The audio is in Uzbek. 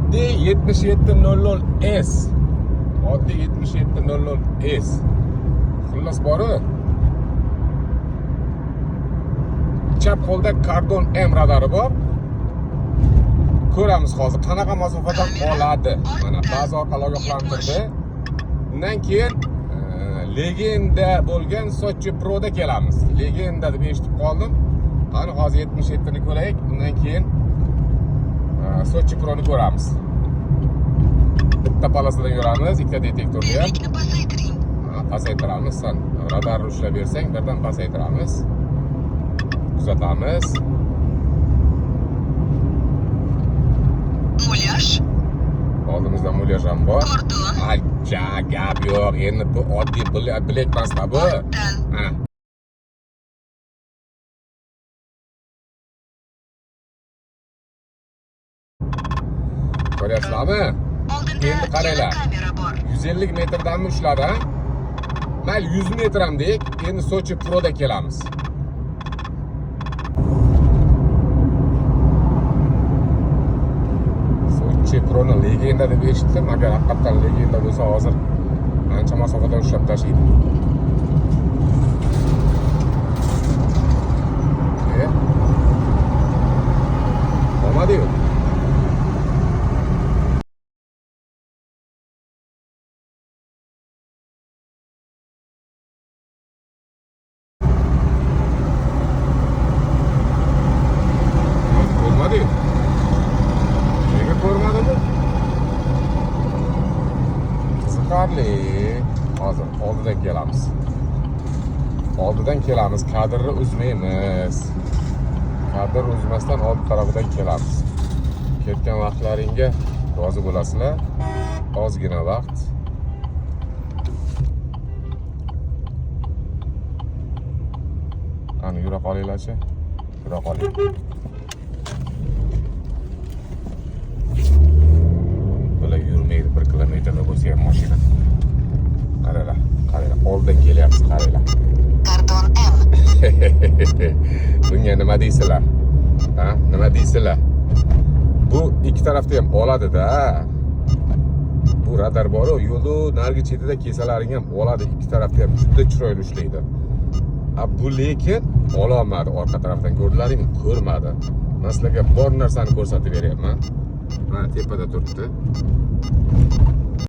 Oddiy 7700S. Oddiy 7700S. Xullas boru. Chap qo'lda Kardon M radari bor. Ko'ramiz hozir qanaqa masofadan oladi. Mana baza orqali ogohlantirdi. Undan keyin legenda bo'lgan Sochi Pro'da kelamiz. Legenda deb eshitib qoldim. Qani hozir 77 ni ko'raylik, undan keyin Sochi Pro'ni ko'ramiz. Bitta polosadan yuramiz, ikkita detektorda ham. Tezlikni pasaytiring. Ha, pasaytiramiz. San radarni ushlab bersang, birdan pasaytiramiz. Kuzatamiz. Mulyaj. Oldimizda mulyaj ham bor. Kordon. Aycha, gap yo'q. Endi bu oddiy bilek emasda bu. Ortdan. Mana. Ko'ryapsizlarmi? Oldinda Endi qaranglar. yana kamera bor. 150 metrdanmi ushladi, ha? Mayli 100 metr ham deyik. Endi Sochi Pro'da kelamiz. Sochi Pro'ni legenda deb eshitdim. Agar haqiqatdan legenda bo'lsa, hozir ancha masofadan ushlab tashlaydi. E? Olmadi-yu. Ko'rmadi-yu. Nega ko'rmadi bu? Qiziqarli. Hozir oldidan kelamiz. Oldidan kelamiz, kadrni uzmaymiz. Kadr uzmasdan old tarafidan kelamiz. Ketgan vaqtlaringga rozi bo'lasizlar. Ozgina vaqt. Qani yura qolinglarchi. Yura qoling. Bular yurmaydi, 1 kilometrda bo'lsa ham mashina. Qaranglar, qaranglar, oldidan kelyapmiz, qaranglar. Kordon M. Bunga nima deysizlar? Ha, nima deysizlar? Bu ikki tarafda ham oladi-da. Bu radar bor-u, yo'lni narigi chetida kelsalaring ham oladi, ikki tarafda ham juda chiroyli ushlaydi. A bu lekin ololmadi, orqa tarafdan ko'rdilaringmi? Ko'rmadi. Men sizlarga bor narsani ko'rsatib beryapman. Mana tepada turibdi.